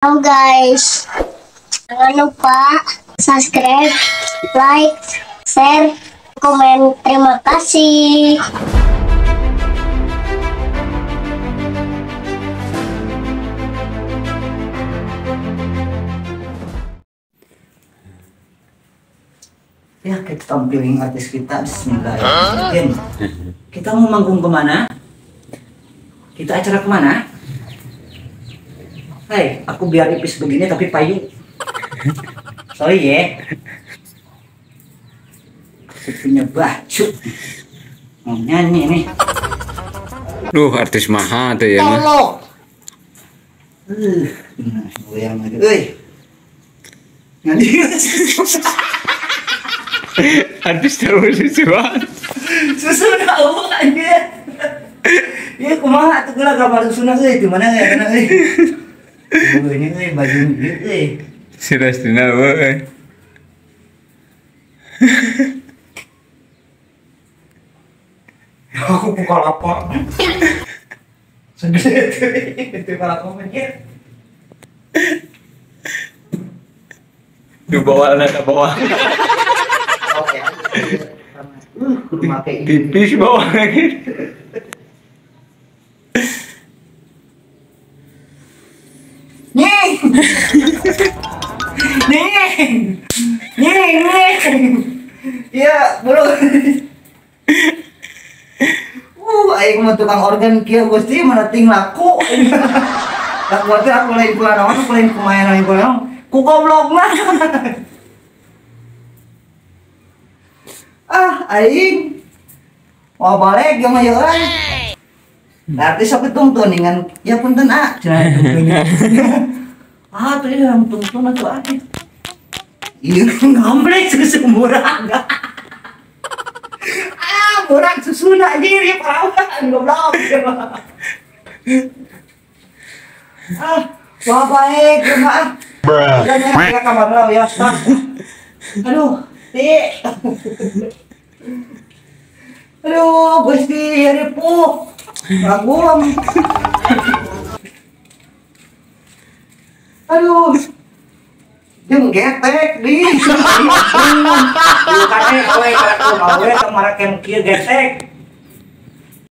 Halo guys, jangan lupa subscribe, like, share, komen. Terima kasih. Ya, kita tampilin artis kita. Bismillahirrahmanirrahim. Kita mau manggung kemana? Kita acara kemana? Hai, aku biar ipis begini tapi payu. Sorry ya. Aku punya baju. Mau nyanyi nih. Duh, artis mahal tuh ya. Tolong. Nah, goyang aja. Euy. Nyanyi. Artis terus susuan. Susu tahu anjir. Ya kumaha atuh geura gambar susuna euy di mana ya kana euy. Ini euy baju ieu euy. Si Restina euy. Aku buka lapak. Segede itu malah komen ya. Di bawah ada bawah. Oke. Kudu make tipis bawah lagi. Nih. Nih. Nih, nih. Ya, bro. Aing mah tukang organ kieu Gusti mana ting laku. Laku teh aku lain kula naon, aku lain kumaha lain kula naon. Ku goblok mah. Ah, aing. Wah, balik jeung ieu euy. Berarti sok ditungtun dengan ya punten ah cenah ditungtun. Ah, tuh yang tungtun atuh ah. Ieu ngamblek susu murah. Ah, murah susuna anjir ieu parawan goblok. Ah, wah baik mah. Bruh. Ya kamar ya, stop. Aduh, ti. Aduh, Gusti ripuh. Ragum. Aduh. Jeung getek di. Kane we karaku awe kamaraken kieu getek.